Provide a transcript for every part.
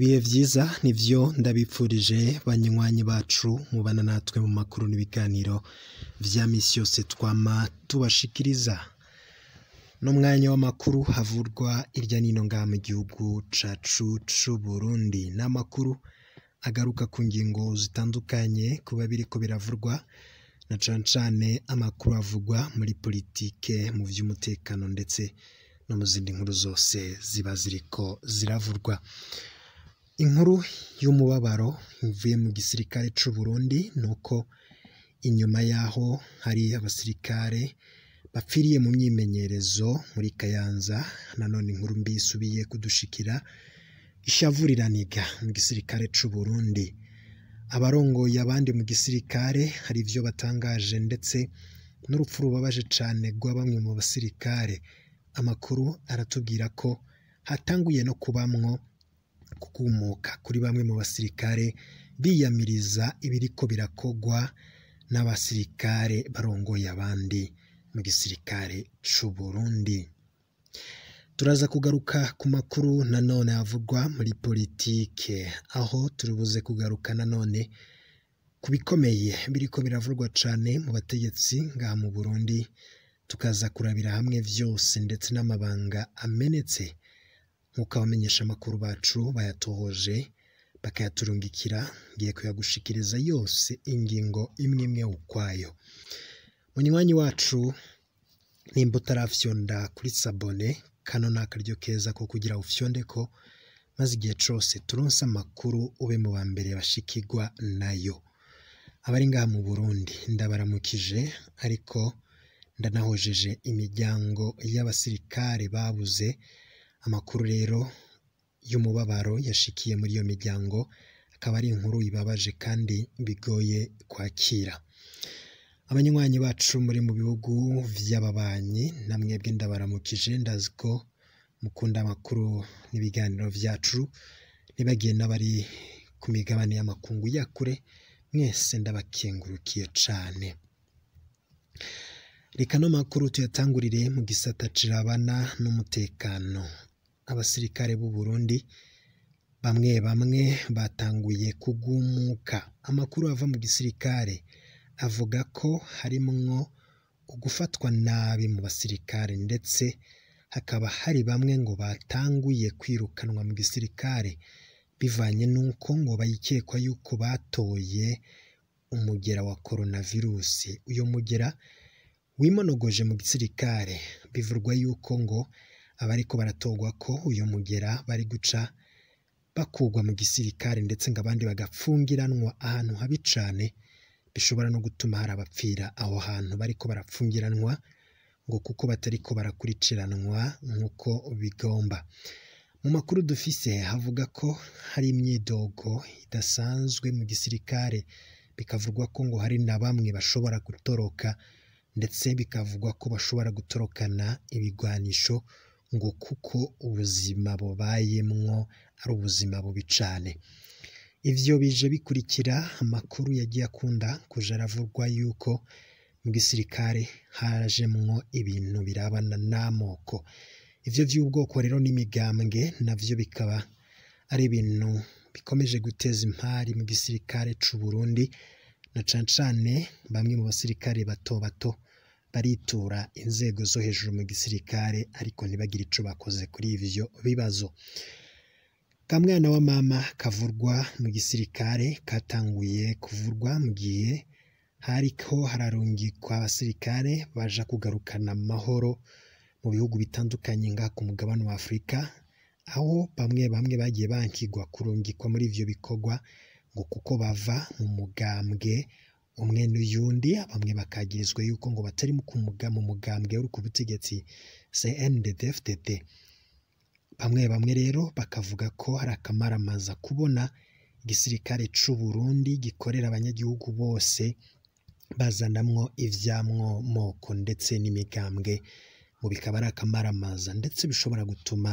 Ibihe vyiza nivyo ndabipfurije banywanyi bacu mubana natwe mu makuru n'ibiganiro vya misi yose twama tubashikiriza. N'umwanya w'amakuru havurwa irya nino ngaha mu gihugu cacu c'Uburundi. N'amakuru agaruka ku ngingo zitandukanye kuba biriko biravurwa na cane cane amakuru avugwa muri politike, mu vy'umutekano ndetse no mu zindi nkuru zose ziba ziriko ziravurwa. Inkuru y'umubabaro ivuye mu gisirikare c'Uburundi nuko inyuma yaho hari abasirikare bapfiriye mu myimenyerezo muri Kayanza, nanone inkuru mbi isubiye kudushikira ishavu riraniga mu gisirikare c'Uburundi. Abarongoye abandi mu gisirikare hari ivyo batangaje ndetse n'urupfu rubabaje cane rwa bamwe mu basirikare. Amakuru aratubwira ko hatanguye no kubamwo kugumuka kuri bamwe mu basirikare biyamiriza ibiriko birakogwa n'abasirikare barongoye abandi mu gisirikare c'Uburundi. Turaza kugaruka ku makuru nanone avugwa muri politike, aho turibuze kugaruka nanone ku bikomeye biriko biravugwa cane mu bategetsi ngaha mu Burundi, tukaza kurabira hamwe vyose ndetse n'amabanga amenetse nk'uko abamenyeshamakuru bacu bayatohoje bakayaturungikira, ngiye kuyagushikiriza yose ingingo imwe imwe ukwayo. Munywanyi wacu, nimba utarafyonda kuri sabone, kano ni akaryo keza ko kugira ufyondeko, maze igihe cose turonse amakuru ube mu ba mbere bashikirwa nayo. Abari ngaha mu Burundi ndabaramukije, ariko ndanahojeje imiryango y'abasirikare babuze. Amakuru rero y'umubabaro yashikiye muri iyo miryango akaba ari inkuru ibabaje kandi bigoye kwakira. Abanywanyi bacu muri mu bihugu vy'ababanyi, namwebwe ndabaramukije, ndazi ko mukunda amakuru n'ibiganiro vyacu, nibagiye n'abari ku migabane y'amakungu ya kure, mwese ndabakengurukiye cane. Reka no makuru tuyatangurire mu gisata cirabana n'umutekano. Abasirikare b'u Burundi bamwe bamwe batanguye kugumuka. Amakuru ava mu gisirikare avuga ko harimwo ugufatwa nabi mu basirikare, ndetse hakaba hari bamwe ngo batanguye kwirukanwa mu gisirikare bivanye n'uko ngo bayikekwa yuko batoye umugera wa coronavirusi. Uyo mugera wimonogoje mu gisirikare, bivurwa yuko ngo abariko baratogwa ko uyo mugera bari guca bakugwa mu gisirikare, ndetse ngo abandi bagapfungiranwa ahantu habi cane, bishobora no gutuma hari abapfira aho hantu bariko barapfungiranwa ngo kuko batariko barakurikiranwa nk'uko bigomba. Mu makuru dufise havuga ko hari imyidogo idasanzwe mu gisirikare, bikavugwa ko ngo hari na bamwe bashobora gutoroka, ndetse bikavugwa ko bashobora gutorokana ibigwanisho ngo kuko ubuzima bubayemwo ari ubuzima bubi cane. Ivyo bije bikurikira amakuru yagiye akunda kuja aravugwa yuko mu gisirikare hajemwo ibintu birabana n'amoko. Ivyo vy'ubwoko rero n'imigambwe navyo bikaba ari ibintu bikomeje guteza impari mu gisirikare c'Uburundi, na cane cane bamwe mu basirikare bato bato baritura inzego zo hejuru mu gisirikare, ariko ntibagire ico bakoze kuri ivyo bibazo. Kamwana wa mama kavurwa mu gisirikare katanguye kuvurwa mu gihe hariko hararungikwa abasirikare baja kugarukana amahoro mu bihugu bitandukanye ngaha ku mugabane wa Afrika, aho bamwe bamwe bagiye bankigwa kurungikwa muri ivyo bikorwa ngo kuko bava mu mugambwe umwe n'uyundi, bamwe bakagirizwa yuko ngo batari mu mugambwe uri ku butegetsi CNDD-FDD. Bamwe bamwe rero bakavuga ko hari akamaramaza kubona igisirikare c'Uburundi gikorera abanyagihugu bose bazanamwo ivyamwo moko ndetse n'imigambwe, ngo bikaba ari akamaramaza ndetse bishobora gutuma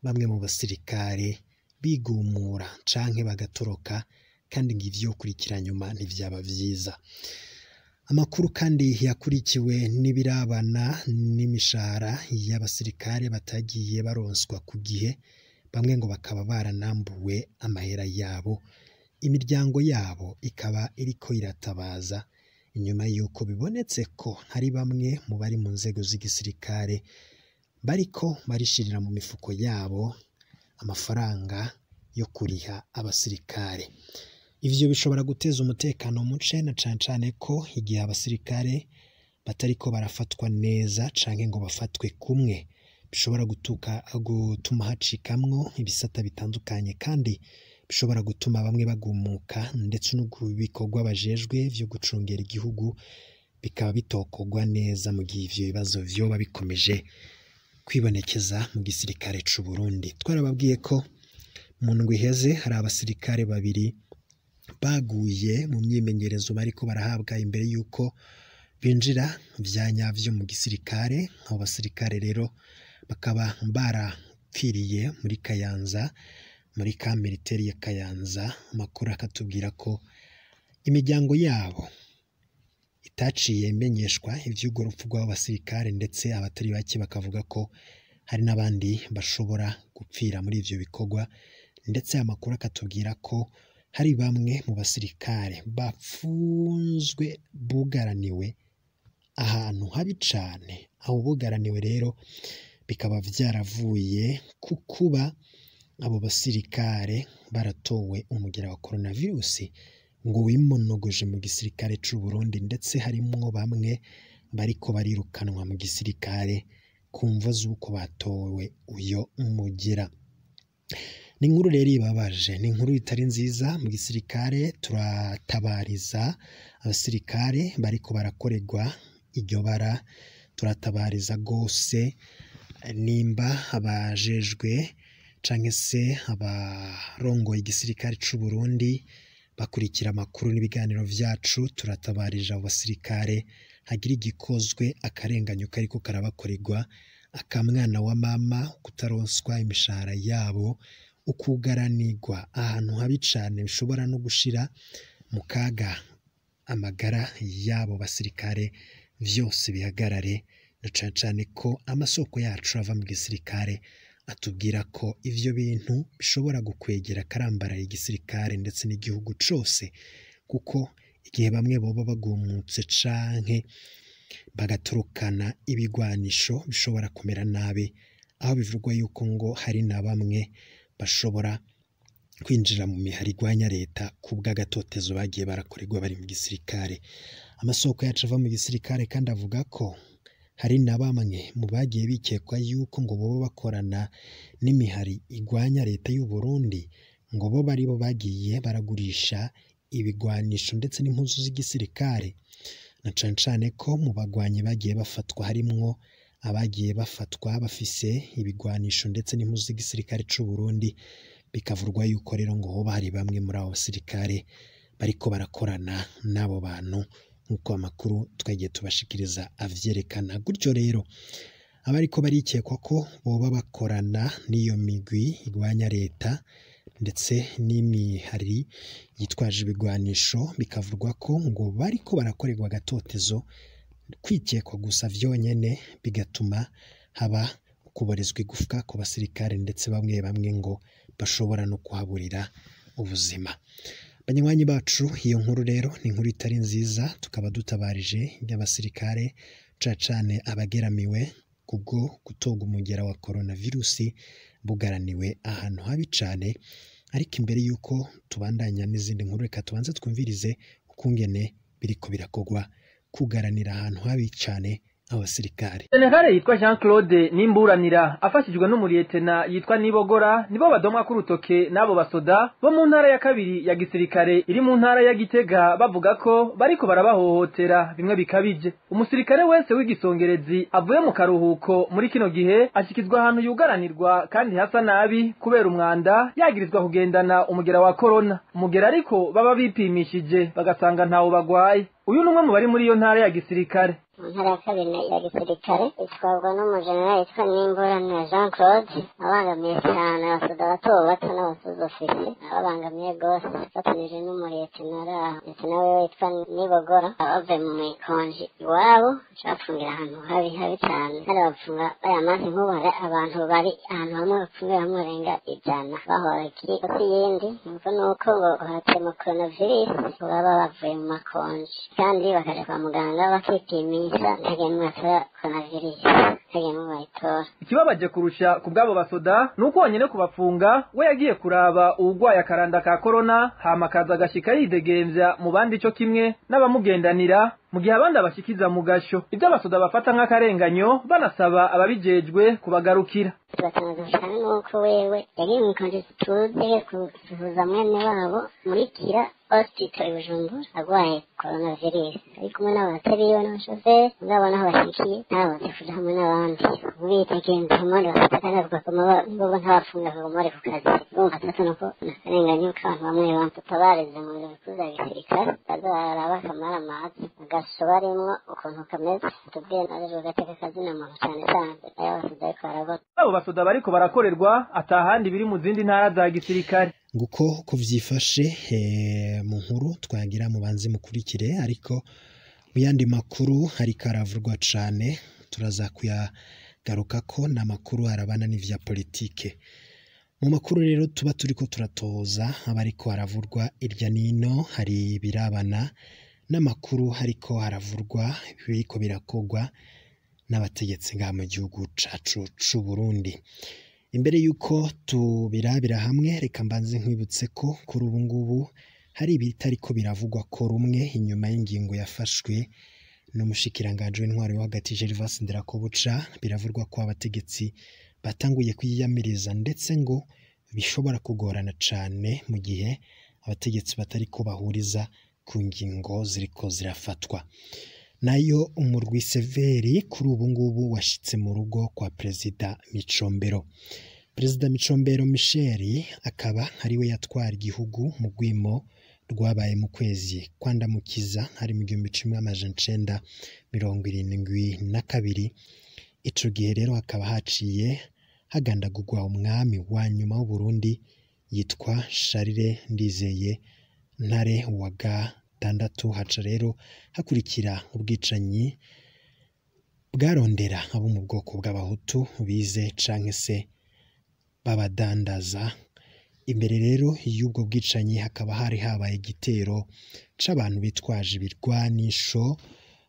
bamwe mu basirikare bigumura canke bagatoroka, kandi ngo ivyokurikira nyuma ntivyaba vyiza. Amakuru kandi yakurikiwe n'ibirabana n'imishahara y'abasirikare batagiye baronswa ku gihe, Bamwe ngo bakaba baranambuwe amahera yabo, imiryango yabo ikaba iriko iratabaza inyuma y'uko bibonetse ko hari bamwe mu bari mu nzego z'igisirikare bariko barishirira mu mifuko yabo amafaranga yo kuriha abasirikare. Ivyo bishobora guteza umutekano muce, na cane cane ko igihe abasirikare batariko barafatwa neza canke ngo bafatwe kumwe, bishobora gutuma hacikamwo ibisata bitandukanye, kandi bishobora gutuma bamwe bagumuka, ndetse no bikorwa bajejwe vyo gucungera igihugu bikaba bitokorwa neza mu gihe ivyo bibazo vyoba bikomeje kwibonekeza mu gisirikare c'u Burundi. Twarababwiye ko mu ndwi iheze hari abasirikare babiri baguye mu myimenyerezo bariko barahabwa imbere y'uko binjira vya nyavyo mu gisirikare. Abo basirikare rero bakaba barapfiriye muri Kayanza, muri camp militaire ya Kayanza. Amakuru akatubwira ko imiryango yabo itaciye imenyeshwa ivy'urwo rupfu rw'abo basirikare, ndetse abatari bake bakavuga ko hari n'abandi bashobora gupfira muri ivyo bikorwa. Ndetse amakuru akatubwira ko hari bamwe mu basirikare bapfunzwe bugaraniwe ahantu habi cane. Abo bugaraniwe rero bikaba vyaravuye ku kuba abo basirikare baratowe umugera wa coronavirus ngo wimonogoje mu gisirikare c'u Burundi, ndetse harimwo bamwe bariko barirukanwa mu gisirikare ku mvo z'uko batowe uyo mugera. Ni inkuru rero ibabaje, ni inkuru itari nziza mu gisirikare. Turatabariza abasirikare bariko barakorerwa iryo bara, turatabariza gose nimba abajejwe canke se abarongoye igisirikare c'u Burundi bakurikira amakuru n'ibiganiro vyacu. Turatabarije abo basirikare hagira igikozwe, akarenganyo kariko karabakorerwa, akamwana wa mama, kutaronswa imishahara yabo, ukugaranirwa ahantu habi cane bishobora no gushira mu kaga amagara y'abo basirikare, vyose bihagarare, na cane cane ko amasoko yacu ava mu gisirikare atubwira ko ivyo bintu bishobora gukwegera akarambaraye igisirikare ndetse n'igihugu cose, kuko igihe bamwe boba bagumutse canke bagatorokana ibigwanisho bishobora kumera nabi, aho bivugwa yuko ngo hari na bamwe bashobora kwinjira mu mihari igwanya leta kubw'agatotezo bagiye barakorerwa bari mu gisirikare. Amasoko yacu ava mu gisirikare kandi avuga ko hari na bamwe mu bagiye bikekwa yuko ngo boba bakorana n'imihari igwanya leta y'u Burundi, ngo bo baribo bagiye baragurisha ibigwanisho ndetse n'impuzu z'igisirikare, na cane cane ko mu bagwanyi bagiye bafatwa harimwo abagiye bafatwa bafise ibigwanisho ndetse n'impuzu z'igisirikare c'u Burundi. Bikavurwa yuko rero ngo hoba hari bamwe muri abo basirikare bariko barakorana n'abo bantu, nk'uko amakuru twagiye tubashikiriza avyerekana. Gutyo rero abariko barikekwa ko boba bakorana n'iyo migwi igwanya leta ndetse n'imihari yitwaje ibigwanisho, bikavugwa ko ngo bariko barakorerwa agatotezo, kwikekwa gusa vyonyene bigatuma haba kuborezwa igufwa ku basirikare, ndetse bamwe bamwe ngo bashobora no kuhaburira ubuzima. Banywanyi bacu, iyo nkuru rero ni inkuru itari nziza, tukaba dutabarije abasirikare cane cane abageramiwe kubwo gutorwa umugera wa coronavirus bugaraniwe ahantu habi cane. Ariko imbere y'uko tubandanya n'izindi nkuru, reka tubanze twumvirize ukungene biriko birakorwa kugaranira ahantu habi cane abasirikare. Generale yitwa Jean Claude Nimburanira afashijwe n'umuriyetena yitwa Nibogora nibo badomwa ku rutoke n'abo basoda bo mu ntara ya kabiri ya gisirikare iri mu ntara ya Gitega, bavuga ko bariko barabahohotera bimwe bikabije. Umusirikare wese w'igisongerezi avuye mu karuhuko muri kino gihe ashikizwa ahantu yugaranirwa kandi hasa nabi kubera umwanda, yagirizwa kugendana umugera wa corona. Umugera ariko baba bipimishije bagasanga ntawo bagwaye. Uyu numwe mu bari muri iyo ntara ya gisirikare. Mu ntara ya kabiri ya gisirikare itwarwa n'umujenerali yitwa Nimburanira Jean Claude, abangamiye cyane abasoda bato bato n'abasuzofisi, ababangamiye rwose, afatanije n'umuriyetenara ndetse nawe witwa Nibogora. Bavuye mu mikonji iwabo bafungira ahantu habi habi cyane, kandi bafunga baya mazi. Nk'ubu hari abantu bari ahantu hamwe bapfungiwe hamwe barenga 100, bahora ikiri munsi y'indi. Imvo ni uko ngo hatema coronavirus, baba bavuye mu makonji kandi bakaja kwa muganga bakipimisha, ntagire n'umwe atora coronavirus, ntagire n'umwe bayitora. Ikibabaje kurusha ku bw'abo basoda ni uko wonyene kubafunga we yagiye kuraba uwugwaye akaranda ka korona, hama akaza agashika yidegemvya mu bandi co kimwe n'abamugendanira, mu gihe abandi abashikiza mu gasho. Ibyo abasoda bafata nk'akarenganyo, banasaba ababijejwe kubagarukira. Turatangaza cyane nuko wewe yagiye mu ikonji tuze gusuhuza mwene wabo muri Kira Hospital i Bujumbura arwaye coronavirus, ari kumwe n'abantu biwe n'abashoferi, mugabo naho bashikiye ntabonye kuja hamwe n'abandi, bitegembye mu bandi bafata, kandi bakaguma bobo ntabafunga, bakaguma bari ku kazi. Urumva atatu nuko n'akarenganyo k'abantu bamwe bamwe. Tutabarize mu biro bikuru vya gisirikare, baza bararaba akamara amazi agasho barimwo ukuntu kameze, tubwire n'abajejwe agateka kazina muntu, cane cane ayo basoda bariko barabona. Abo basoda bariko barakorerwa atahandi biri mu zindi ntara za gisirikare. Nguko ko vyifashe mu nkuru twagira mubanze mukurikire, ariko mu yandi makuru hariko aravurwa cane turaza kuyagarukako, n'amakuru arabana n'ivya politike. Mu makuru rero tuba turiko turatoza abariko haravurwa irya nino, hari birabana n'amakuru hariko haravurwa biriko birakogwa n'abategetsi ngaha mu gihugu cacu c'u Burundi. Imbere yuko tubirabira hamwe, reka mbanze nkwibutse ko kuri ubu ngubu hari ibitariko biravugwa ko rumwe inyuma y'ingingo yafashwe n'umushikiranganji w'intwaro yo hagati Gervais Ndirakobuca. Biravugwa ko abategetsi batanguye kwiyamiriza, ndetse ngo bishobora kugorana cane mu gihe abategetsi batariko bahuriza ku ngingo ziriko zirafatwa. Nayo umurwi Severi kuri ubu ngubu washitse mu rugo kwa Perezida Micombero. Perezida Micombero Michel akaba ariwe yatwara igihugu mu rwimo rwabaye mu kwezi kwandamukiza hari mu 1972. Ico gihe rero hakaba haciye hagandagurwa umwami wa nyuma w'Uburundi yitwa Charles Ndizeye Ntare wa gatandatu. Haca rero hakurikira ubwicanyi bwarondera abo mu bwoko bw'abahutu bize canke se babadandaza. Imbere rero y'ubwo bwicanyi hakaba hari habaye igitero c'abantu bitwaje ibirwanisho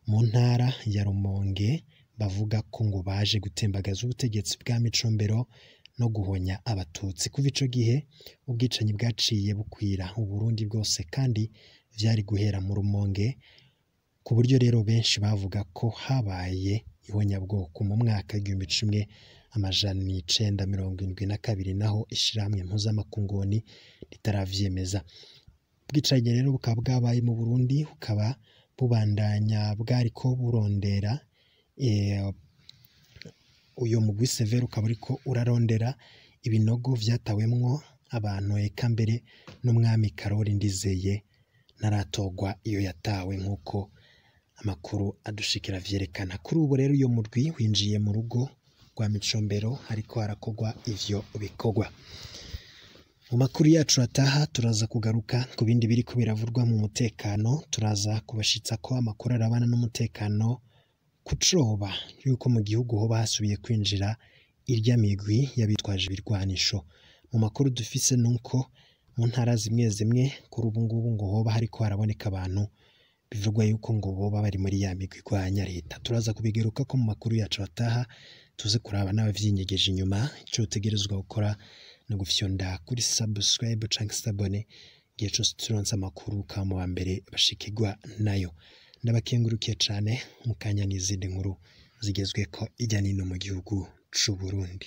mu ntara ya Rumonge, bavuga ko ngo baje gutembagaza ubutegetsi bwa Micombero no guhonya abatutsi. Kuva ico gihe ubwicanyi bwaciye bukwira Uburundi bwose, kandi vyari guhera mu Rumonge, ku buryo rero benshi bavuga ko habaye ihonyabwoko mu mwaka 1972, naho ishirahamwe mpuzamakungu ritaravyemeza. Ubwicanyi rero bukaba bwabaye mu Burundi, bukaba bubandanya bwariko burondera uyo mugwi Severi ukaba uriko urarondera ibinogo vyatawemwo abantu, eka mbere n'umwami Karori Ndizeye ntaratogwa iyo yatawe, nk'uko amakuru adushikira vyerekana. Kuri ubu rero uyo murwi winjiye mu rugo rwa Micombero, hariko harakogwa ivyo bikorwa. Mu makuru yacu ataha turaza kugaruka ku bindi biriko biravurwa mu mutekano, turaza kubashitsa ko amakuru arabana n'umutekano kucoba yuko mu gihugu hoba hasubiye kwinjira irya migwi y'abitwaje ibirwanisho. Mu makuru dufise nuko mu ntara zimwe zimwe kuri ubu ngubu ngo hoba hariko haraboneka abantu bivugwa yuko ngo boba bari muri ya migwi igwanya leta. Turaza kubigaruka ko mu makuru yacu ataha, tuze kuraba n'abavyinyegeje inyuma. Ico utegerezwa gukora ni ugufyonda kuri subscribe canke s'abonner, igihe cose turonse amakuru ukaba mu bambere bashikirwa nayo. Ndabakengurukiye cane, mukanya n'izindi nkuru zigezweko irya nino mu gihugu c'u Burundi.